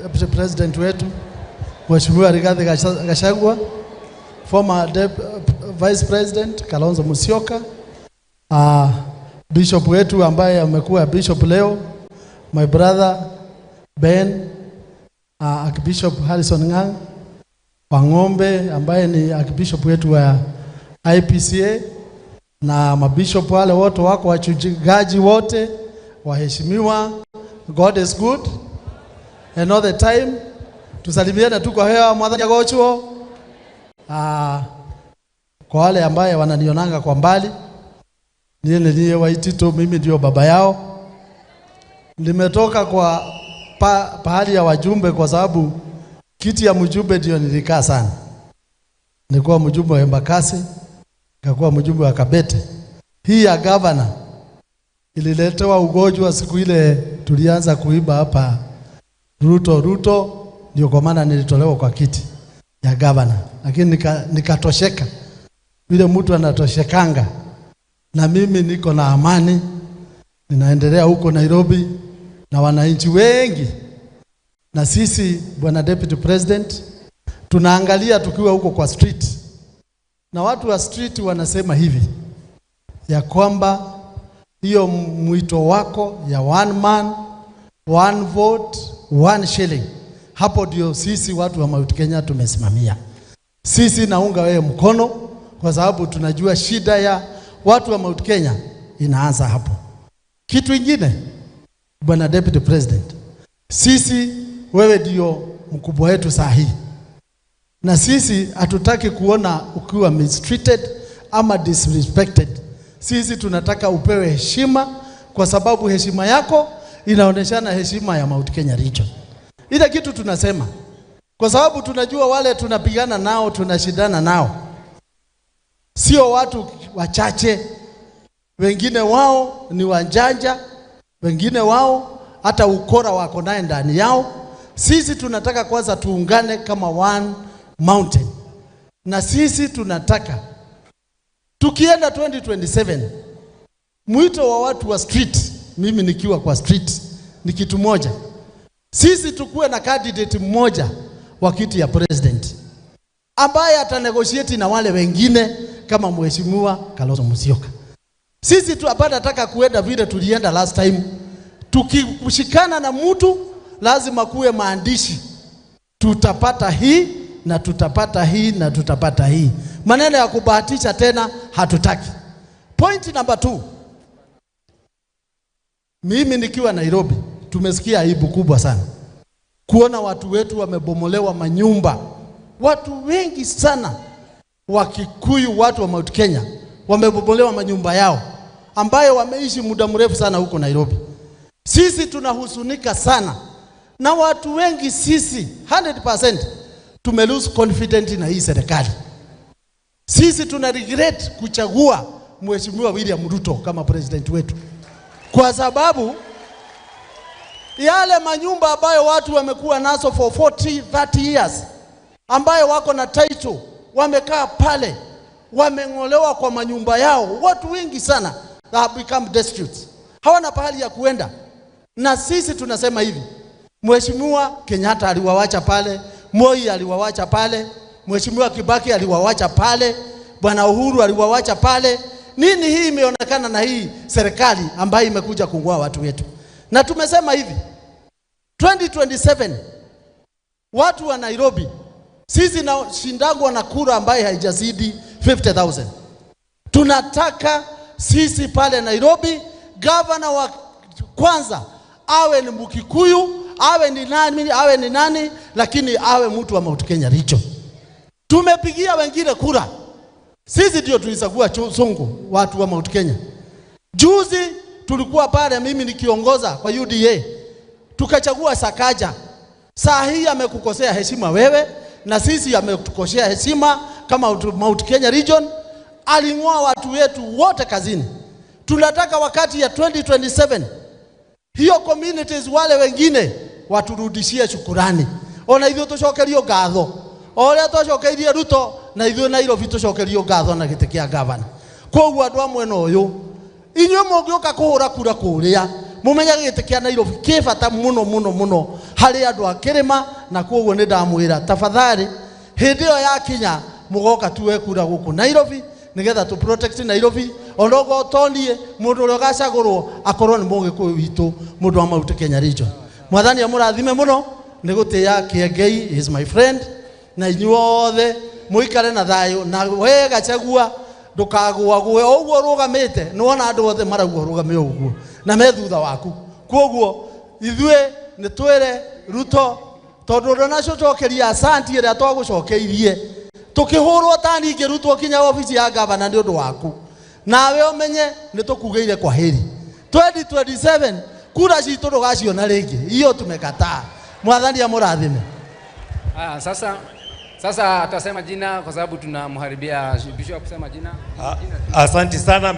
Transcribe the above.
Deputy President wetu Mheshimiwa Rigathi Gachagua, former Vice President Kalonzo Musyoka, Bishop wetu ambaye amekuwa bishop leo, my brother Ben, Archbishop Harrison Ngang Wang'ombe ambaye ni Archbishop wetu wa IPCA, na mabishop wale wote wako, wachungaji wote, waheshimiwa, God is good and all the time. Tusalimiane tu kwa hewa, Mwathani agochwo. Kwa wale ambaye wananionanga kwa mbali, niye niye Waitito, mimi ndio baba yao. Nimetoka kwa pahali ya wajumbe kwa sababu kiti ya mjumbe ndio nilikaa sana. Nilikuwa mjumbe wa Embakasi, nikakuwa mjumbe wa Kabete. Hii ya governor ililetewa ugonjwa siku ile tulianza kuiba hapa Ruto Ruto, ndio kwa maana nilitolewa kwa kiti ya governor, lakini nikatosheka vile mtu anatoshekanga, na mimi niko na amani, ninaendelea huko Nairobi na wananchi wengi. Na sisi, Bwana Deputy President, tunaangalia tukiwa huko kwa street, na watu wa street wanasema hivi ya kwamba hiyo mwito wako ya one man, one vote, one shilling, hapo ndio sisi watu wa Mount Kenya tumesimamia. Sisi naunga wewe mkono kwa sababu tunajua shida ya watu wa Mount Kenya inaanza hapo. Kitu ingine, Bwana Deputy President, sisi wewe ndio mkubwa wetu saa hii, na sisi hatutaki kuona ukiwa mistreated ama disrespected. Sisi tunataka upewe heshima, kwa sababu heshima yako inaoneshana heshima ya Mount Kenya Region. Ile kitu tunasema, kwa sababu tunajua wale tunapigana nao, tunashindana nao, sio watu wachache. Wengine wao ni wajanja, wengine wao hata ukora wako naye ndani yao. Sisi tunataka kwanza tuungane kama one mountain, na sisi tunataka tukienda 2027, mwito wa watu wa street, mimi nikiwa kwa street, ni kitu moja: sisi tukuwe na candidate mmoja wa kiti ya president ambaye atanegotiate na wale wengine kama Mheshimiwa Kalonzo Musyoka. Sisi tu hapana nataka kuenda vile tulienda last time. Tukishikana na mtu, lazima kuwe maandishi, tutapata hii na tutapata hii na tutapata hii. Maneno ya kubahatisha tena hatutaki. Point number 2. Mimi nikiwa Nairobi, tumesikia aibu kubwa sana kuona watu wetu wamebomolewa manyumba. Watu wengi sana wa Kikuyu, watu wa Mount Kenya, wamebomolewa manyumba yao ambayo wameishi muda mrefu sana huko Nairobi. Sisi tunahusunika sana na watu wengi, sisi 100% tume lose confidence na hii serikali. Sisi tuna regret kuchagua Mheshimiwa William Ruto kama president wetu, kwa sababu yale manyumba ambayo watu wamekuwa nazo for 40, 30 years, ambayo wako na title, wamekaa pale, wameng'olewa kwa manyumba yao. Watu wengi sana have become destitute, hawana pahali ya kuenda. Na sisi tunasema hivi, Mheshimiwa Kenyatta aliwawacha pale, Moi aliwawacha pale, Mheshimiwa Kibaki aliwawacha pale, Bwana Uhuru aliwawacha pale. Nini hii imeonekana na hii serikali ambayo imekuja kung'oa watu wetu? Na tumesema hivi, 2027, watu wa Nairobi, sisi na shindangwa na kura ambaye haijazidi 50,000. Tunataka sisi pale Nairobi gavana wa kwanza awe ni Mkikuyu, awe ni nani, awe ni nani, lakini awe mtu wa Mount Kenya Region. Tumepigia wengine kura, sisi ndio tulichagua Sonko, watu wa Mount Kenya. Juzi tulikuwa pale, mimi nikiongoza kwa UDA, tukachagua Sakaja. Saa hii amekukosea heshima wewe, na sisi ametukosea heshima kama Mount Kenya Region. Aling'oa watu wetu wote kazini. Tunataka wakati ya 2027 hiyo communities wale wengine waturudishie shukurani, ona ithuĩ tũcokerio ngatho o ũrĩa twacokeirie Ruto, na ithuĩ Nairobi tũcokerio ngatho na gĩtĩ kĩa gavana. Koguo andũ a mwena ũyũ, inyuĩ mũngĩũka kũhũra kura kũrĩa, Mumenyage gĩtĩ kĩa Nairobi kĩ bata mũno mũno mũno harĩ andũ a kĩrĩma, na koguo nĩ ndamwĩra tafadhali, hĩndĩ ĩyo yakinya mũgoka tuwe kura gũkũ Nairobi nigetha tu protect Nairobi. Onogo tonie mũndũ ũrĩa ũgacagũrwo akorwo nĩ mũgĩkũyũ witũ, mũndũ wa Mount Kenya region. Mwathani amũrathime mũno nĩ gũtĩĩa Kĩengei is my friend, na inyuothe mũikare na thayũ, na we Gachagua ndũkagũagũe o ũguo ũrũgamĩte. Nĩwona andũ othe marauga ũrũgame o ũguo na me thutha waku. Koguo ithuĩ nĩ twĩre Ruto, tondũ ndũnacũcokeria asanti ĩrĩa twagũcokeirie tukihurwo tani ingĩrutwo kinya obici ya gavana nĩ ũndũ waku, nawe ũmenye nĩ tũkugĩire kwa heri. 2027 kura citũ ndũgaciona rĩngĩ, hiyo tumekataa. Mwathani amũrathime. Sasa atasema jina kwa sababu tunamharibia bishop kusema jina. Asante sana.